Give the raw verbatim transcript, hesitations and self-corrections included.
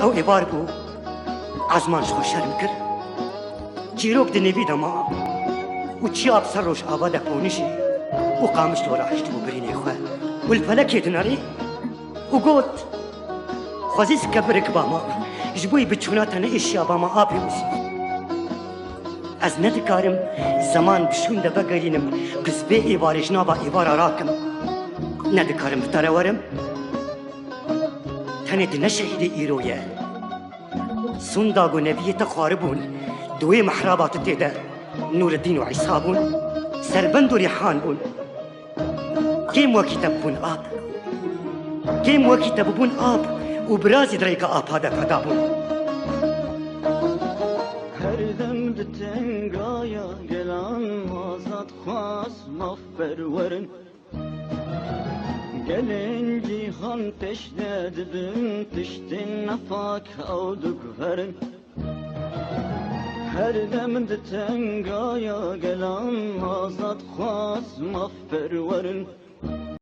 Ew êvar bû, ezman ji xwe şerm kir. Çîrok di nêvî de ma û çiya bi ser Rojava de ponî jî û Qamişlo re hişt bû birînê xwe û li felekê dinerî û got, "Xwezî zike birik ba ma, ji bo yî biçûna te ne êşiya ba ma apê û sî." Ez nedikarim zeman bi şûn de vegerînim, ku ez vê êvarê ji nava êvara rakim. Nedikarim bi te re werim. Tenê tu ne şehîdê îro ye. Sundag û neviyê te xwaribûn, di wê mihraba tu tê de Nûreddîn û Îsa bûn, serbend û rîhan bûn. Kêm wekî te bûn ap. Kêm wekî te bûn ap û birazî di rêka apa de feda bûn. Her dem di tengaya gelan azad xwaz maf perwerin. Gelên cîhan pêş de dibin tiştên nepak ew diguherin. Her dem di tengaya gelan azad xwaz maf perwerin.